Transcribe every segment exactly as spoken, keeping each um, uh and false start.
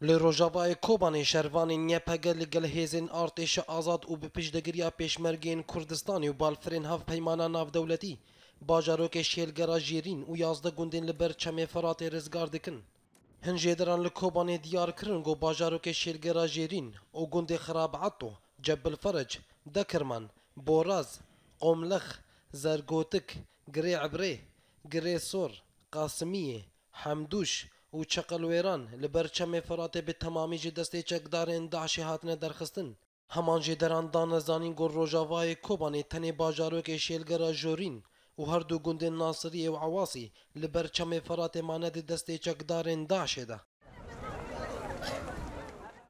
Li Rojavayê Kobanê şervanên Y P G li gel hêzên artêşa azad û bi piştgiriya pêşmergeyên Kurdistanê û balfirên hevpeymana navdewletî bajarokê Şêlgera Jêrîn û yazdeh gundên li ber Çemê Firatê rizgar dikin. Hin jêderan li Kobanê diyar kirin ku bajarokê Şêlgera Jêrîn û gundê Xirab Etto, Cebil Ferec, Dekirman, Boraz, Qomlex, Zergotik, Girê Ebrê, Girê Sor, Qasimiyê, Hemdûş û Çeqelwêran li ber Çemê Firatê bi temamî ji destê çekdarên DAIŞê hatine derxistin. Heman jêderan dane zanîn ku Rojavayê Kobanê tenê bajarokê Şêlgera Jorîn û her du gundên Nasiriyê û Ewasî li ber Çemê Firatê mane di destê çekdarên DAIŞê de.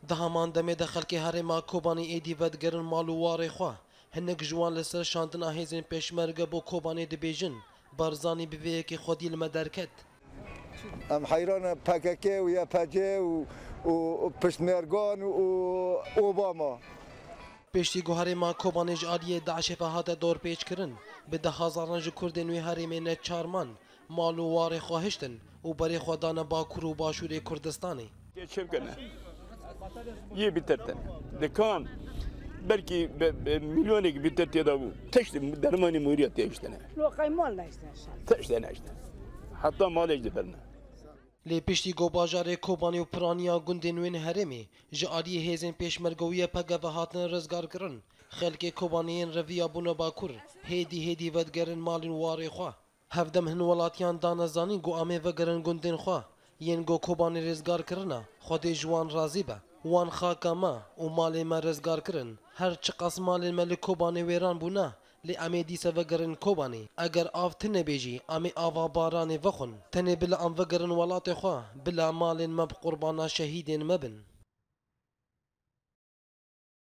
Di heman demê de xelkê herêma Kobanê êdî vedigerin mal û warê xwe. Hinek ji wan li ser şandina hêzên pêşmerge bo Kobanê dibêjin, Barzanî bi vê yekê xwedî li me derket. Em heyran e P K K û Y P G û, û piştmergan û Obama. Piştî ku herêma Kobanê ji aliyê DAIŞê ve hate dorpêçkirin, bi deh hezaran ji Kurdên wê herêmê neçar man, mal û warê xwe hiştin û berê xwe dane Bakur û Başûrê Kurdistanê. Yê çi bikene? Yê bitertene. Dikan belkî be, be, milyonekî biter tê de bû. Teştê dermanê mûriya tê iştene. Loqay mal neşte şan. Teştê neşte. Heta malê jî dibirne. Lê piştî ku bajarê Kobanê û piraniya gundên wê herêmê ji aliyê hêzên pêşmerge û Y P G ve hatine rizgarkirin, xelkê Kobanê yên revîya bûne Bakur, hêdî hêdî vedigerin malên warê xwe. Hevdem hin welatiyan dane zanîn ku em ê vegerin gundên xwe, yên ku Kobanê rizgar kirine, Xwedê ji wan razî be. Wan xaka me û malên me rizgar kirin. Her çiqas malên me li Kobanê wêran bûne, lê em ê dîsa vegerin Kobanê. Eger av tune bê jî, em ê ava baranê vexwin. Tenê bila em vegerin welatê xwe, bila malên me bi qurbana şehîdên me bin.